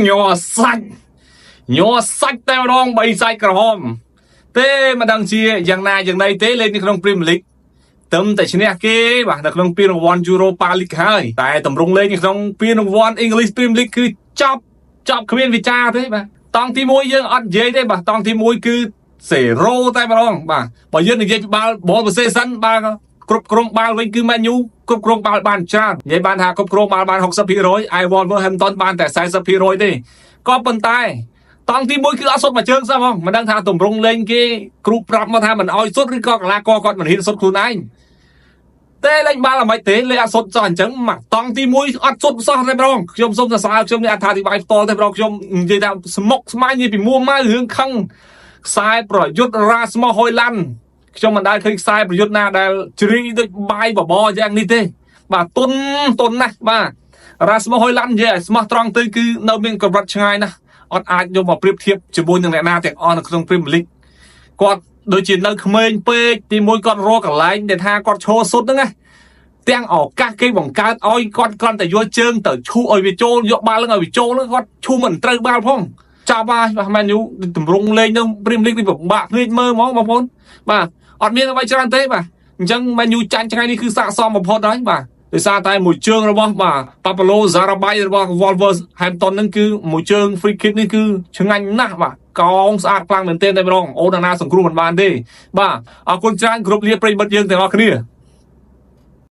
ញ័រសាច់ញ័រសាច់តែម្ដងបីសាច់ក្រហមទេមិនដឹងជាយ៉ាងណាយ៉ាងណីទេលេងនៅក្នុង Premier League ទឹមតែឈ្នះគេបាទនៅក្នុងពានរង្វាន់ Europa League ហើយតែតម្រង់លេងនៅក្នុងពានរង្វាន់ English Premier League គឺចប់ចប់គ្មានវិចារទេបាទតង់ទី1យើងអត់និយាយទេបាទតង់ទី1គឺ0តែម្ដងបាទបើយើងនិយាយពីបាល់ ball possession បាល់គ្រប់គ្រងបាល់វិញគឺ Man U គ្រប់គ្រងបាល់បានច្រើននិយាយបានថាគ្រប់គ្រងបាល់បាន60%ឯ Wolverhampton បានតែ40%ទេក៏ប៉ុន្តែតង់ទី1គឺអត់សុទ្ធមួយជើងសោះហ្មងមិនដឹងថាតម្រង់លេងគេគ្រូប្រាប់មកថាមិនអោយសុទ្ធឬក៏កីឡាករគាត់មិនហ៊ានសុទ្ធខ្លួនឯងទេលេងបាល់អ្មិនទេលេងអត់សុទ្ធសោះអញ្ចឹងមកតង់ទី1អត់សុទ្ធសោះតែម្ដងខ្ញុំសូមសរសើរខ្ញុំនេះអត្ថាធិប្បាយផ្ទាល់ទេម្ដងខ្ញុំនិយាយថាស្មុកស្មាញនិយាយពីមួម៉ៅរឿងខឹងខ្សែប្រយុទ្ធរ៉ាស្មោះហយឡាន់ខ្ញុំមិនដែលឃើញខ្សែប្រយុទ្ធណាដែលជ្រីដូចបាយបបរយ៉ាងនេះទេបាទទុនទុនណាស់បាទរ៉ាស្មោះហយឡាន់និយាយឲ្យស្មោះត្រង់ទៅគឺនៅមានកម្រិតឆ្ងាយណាស់អត់អាចយកមកប្រៀបធៀបជាមួយនឹងអ្នកណាទាំងអស់នៅក្នុង Premier League គាត់ដូចជានៅក្មេងពេកទីមួយគាត់រកកន្លែងដែលថាគាត់ឈរសុទ្ធហ្នឹងណាទាំងឱកាសគេបង្កើតឲ្យគាត់គ្រាន់តែយកជើងទៅឈូឲ្យវាចូលយកបាល់ហ្នឹងឲ្យវាចូលហ្នឹងគាត់ឈូមិនត្រូវបាល់ផងចាប់ហើយបាទមែនយូតម្រង់លេងនៅ Premier League នេះពិបាកភ្លេចមើលហ្មងបងប្អូនបាទអត់មានអ្វីច្រើនទេបាទអញ្ចឹងមែនយូចាញ់ថ្ងៃនេះគឺស័ក្តិសមបំផុតហើយបាទដោយសារតែមួយជើងរបស់បាទប៉ាប៉ាឡូសារ៉ាបៃរបស់ Wolverhampton ហ្នឹងគឺមួយជើង free kick នេះគឺឆ្ងាញ់ណាស់បាទកងស្អាតខ្លាំងមែនទែនតែម្ដងអូនណាសង្គ្រោះមិនបានទេបាទអរគុណច្រើនគ្រប់លាប្រិយមិត្តយើងទាំងអស់គ្នា។